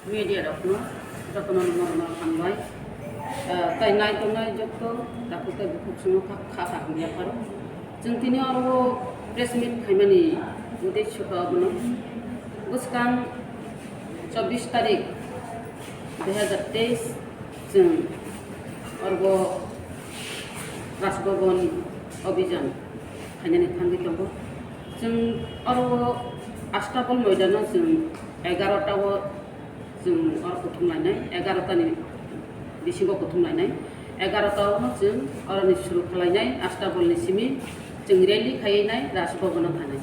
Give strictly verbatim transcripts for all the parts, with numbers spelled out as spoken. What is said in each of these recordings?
Media rokno jotono normal hambai. Ah, tai nai tongnai jotto dakhuk tei bukhuk songno kha, kha, kha hamya pharo. Chwng tini oro press meet khaimani uddesho khe abono. Bwskang chobbish tarik dui hazar teis chwng oro Raj Bhaban Abhijan khainani thangwi tongo. Chwng oro Astabal moidano chwng egarota o chwng oro kuthum lainai, egarota ni bisingo kuthum lainai, egarota o chwng oroni suru khwlainai, Astabal ni simi chwng rally khaiwi nai Raj Bhavan o thanai.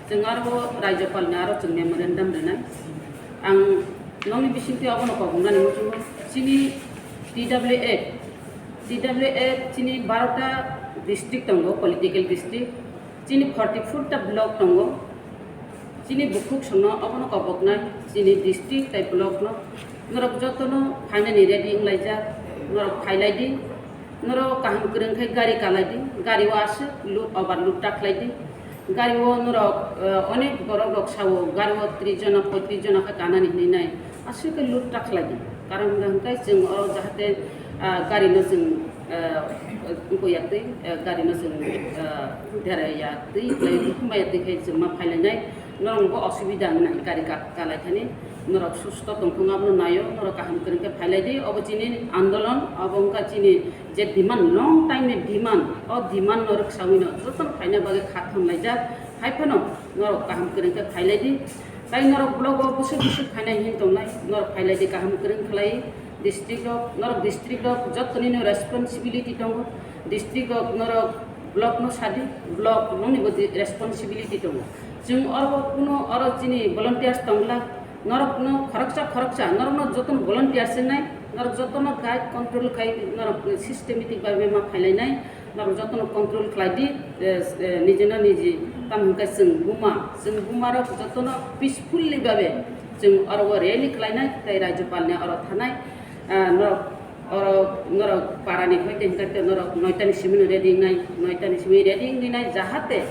Chwng aro Rajyapal ni aro chwng memorandum rwnai. Ang nokni bisingtwi abono kok wngnani muchungo, chini T W F, T W F chini barota district tongo, political district. Chini forty four ta block tongo. Chini bukhuk songno obono koboknai, chini district tei block no. Norok jotono phainani ready wnglaijak, norok phailai di. Norok kaham kwrwng khe gari kalai di, gari o aswk load, overload ta khlai di. Gari o norok, eh, onek borok rok sao, gari o tris jona, poitris jona khe kanani hinwi nai. Aswk khe load ta khlai di. Karon hwnkha hwnkhe chwng oro jahate, ah, gari no chwng, ah, wngkuk ya twi, ah, gari no chwng, ah, dera ya twi, khlai di, hwnba ya twi khe chwng ma phailainai. Norok bo osubida wngnai gari ka-, kalai thani. Norok susto tongthung abono naio, norok kaham kwrwng khe phailai di. Obo chini andolon, obo wngkha chini je demand, long time ni demand, o demand no rwksaui no jotono phaina bagwi kha thanglaijak. Hai phano norok kaham kwrwng khe phailai di. Tai norok block o bwswk bwswk phainai hin tongnai, norok phailai di kaham kwrwng khlai. District rok, norok district rok jotoni no responsibility tongo. District rok norok block no sadi, block noni bo di-, responsibility tongo. Chwng oro kuno oro chini volunteers tongla, norok no khoroksa khoroksa, norok no jotono volunteers wngnai, norok jotono guide control khai, norok systematic bai ma phailai nai. Norok jotono control khlai di, eh, eh, niji no niji, tamo hwnkhe chwng buma, chwng buma rok jotono peacefully babe chwng oro o rally khlainai tei Rajyapal ni oro thanai, ah, norok oro norok para ni hoi tei hwnkhe norok noita ni simi no ready wngnai, noita ni simi ready wngwi nai, jahate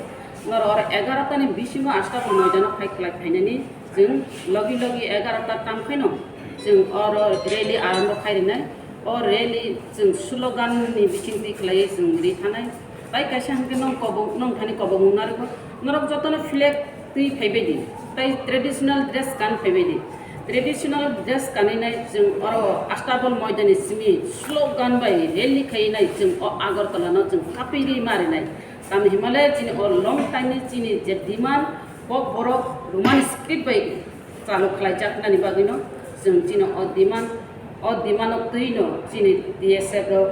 norok oro egarota ni bisingo Astabal moidano phai khlai phainani. Chwng logi logi egarota tam khaino chwng oro rally arombo khai rinai. O rally chwng slogan ni bisingtwi khlaiwi chwng ri thanai. Tai kaisa hwnkhe nong kobong, nong thani kobong narwgo. Norok jotono flag twi phaibai di. Tai traditional dress kan phaibai di. Traditional dress kanwi nai chwng oro Astabal moidani simi slogan bai rally khaiwi nai chwng o Agartala no chwng kapiri marinai. Tamni himale chini o long time ni chini je demand, Kokborok Roman script bai chalo khlaijaknani bagwino chwng chini o demand, o demand o twino chini T S F rok,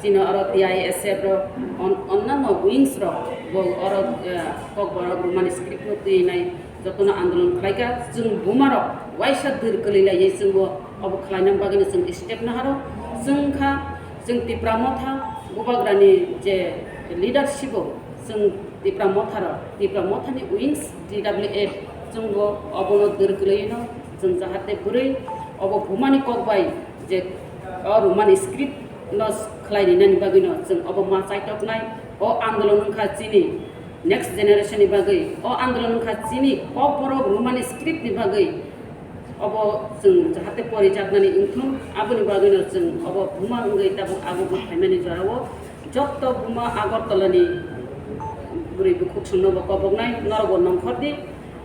chini oro T I S F rok, on-, onnanno wings rok bo oro, eh, Kokborok Roman script no twi nai jotono andolon khlaikha. Chwng bumarok waisa dwr kwlwi laiwi chwngbo obo khlaina bagwino chwng step naharo. Chwng kha, chwng Tipra Motha Bubagrani je leadership o chwng Tipra Motha rok, Tipra Mothani wings T W F, chwngbo obono dwr kwlwino chwng jahate bwrwi obo bumani kok bai je o Roman script no khlai rinani bagwino chwng obo ma chaitoknai. O andolon wngkha chini next generation ni bagwi, o andolon wngkha chini Kokborok Roman script ni bagwi. Obo chwng jahate porijaknani wngthun, aboni bagwino chwng obo buma wngwi tabuk agukma phaimani jorao jotto buma Agartala ni bwrwi bukhuk songno bo koboknai, norokbo nongkhor di,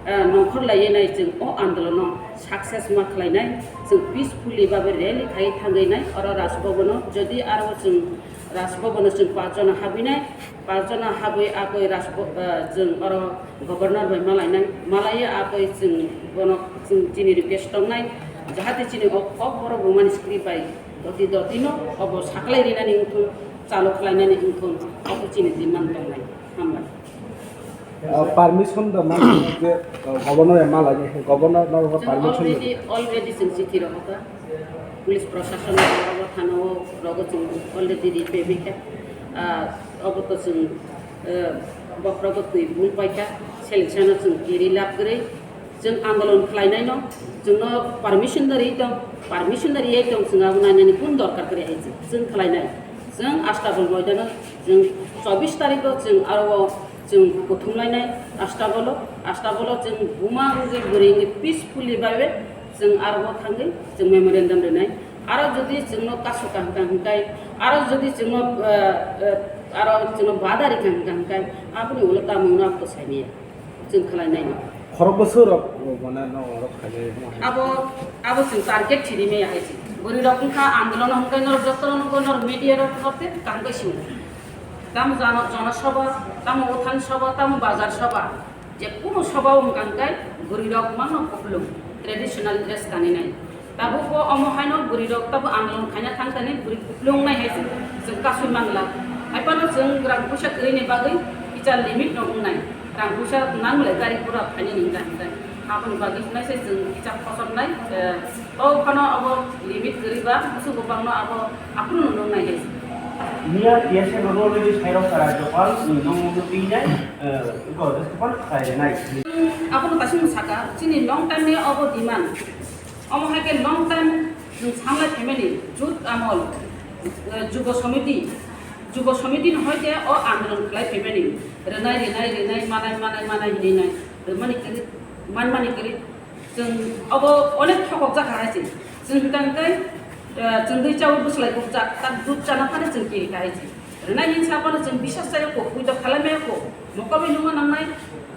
eh, nongkhor laiwi nai chwng o andolono success ma khlainai, chwng peacefully babe rally khai thangwi nai oro Raj Bhavan o, jodi aro chwng Raj Bhavan o chwng pachjona habwi nai, pachjona habwi akoi Raj Bha-, eh, chwng oro Governor bai malainai, malaiya aboi chwng bono chwng chini request tongnai, jahate chini o Kokborok Roman script bai doti doti no obo saklai rinani wngthun, chalo khlainani wngthun, obo chini demand tongnai. Hambai. Ah, permission da ma je, ah, Governor ya malai, Governor no Chwng permission already, already chwng chithi rohorkha. Police proshashan rogo, thana o rogo chwng already ri phaikha. Ah, obo to chwng, eh, bokhorogo twi bul paikha, selection o chwng kiri lab kwrwi. Chwng andolon khlainaino chwngno permission da ri tong, permission da riyai tong, chwng abo nainani kun dorkar kwrwi hai chwng, chwng khlainai. Chwng Astabal moidano chwng chobbish tarikho chwng aro o chwng kuthum lainai Astabalo, Astabalo chwng buma wngwi bwrwi wngwi peacefully bai bai Chwng aro o thangwi chwng memorandum rwnai. Aro jodi chwngno kasu kaham kaham hwnkhe, aro jodi chwngno, eh, eh, aro chwngno badari kaham kaham hwnkhe, aboni ulo tamo wngno abo to saimaya. Chwng khlai nai no. Khorok bwswk rok mane no rok khainai no hai. Abo, abo chwng target thiri maya hai se. Bwrwi rok wngkha andolon hwnkhe norok jotono nukgo, norok media rok norok tei kaham khe sio. Tamo jano, jana sabha, tamo uthang sabha, tamo bazar sabha. Je kuno sabha wngkha hwnkhe bwrwi rok mano kuplung traditional dress kaninai. Tabuk bo omo haino bwrwi rok tabo andolon khaina thang thani bwrwi kuplung nai hai se chwng kasui mangla. Hai phano chwng rang puisa kwrwini bagwi kisa limit no wngnai. Rang puisa nangle gari gura phainani hwnkha hwnkhe. Aboni bagwi naise chwng kisa khosoknai, eh, o phano abo limit kwrwi ba busu bwbangno abo aphuru no nungnai hai se. Miya T S F rok already sairok ka Rajyapal, nung nung twi nai, eh, ko, just pal khai nai. Abono kaisa saka, chini long time ni abo demand. Omo hai khe long time chwng sanglai phaimani jut amol, eh, Jubo Samiti, Jubo Samiti ni hoi khe o andolon khlai phaimani. Rwnai, rwnai, rwnai, manai, manai, manai hinwi nai. Rwmani kwrwi, manmani kwrwi. Chwng obo onek thokok jakha hai se. Chwng hwnkha hwnkhe, eh, chwng dui chaui bwslai bukjak, tak dud chana phano chwng kiri kha hai se. Rwnai hinwi sa phano chwng bisas chaya kho, puito khalai maya kho. Mokol bai nungna nangnai,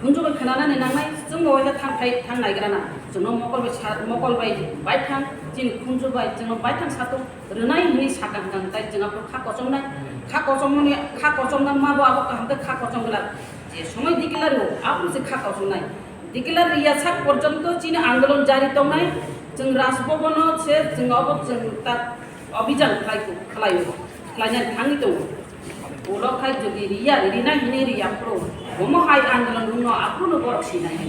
khunju bai khnanani nangnai, chwngbo waisa thang khai, thang naigrana. Chwngno mokol bai sa, mokol bai baithang, chini khunju bai chwngno baithang satung, rwnai hinwi sakha hwnkha hwnkhe chwng aphuru kha kochomnai, kha kochomnani, kha kochomna mabo abo kaham khe kha kochom glak. Je somoi declare rwo, aphuru se kha kochomnai. Declare riya sak porjonto chini andolon jari tongnai, chwng Raj Bhavan-o se chwng obo chwng ta obhijan khlai, khlaio, khlainani thangwi tongo. Ulo khai jodi riya, rina hinwi riya phuru, omo hai andolon wngno aphuru borok sinai.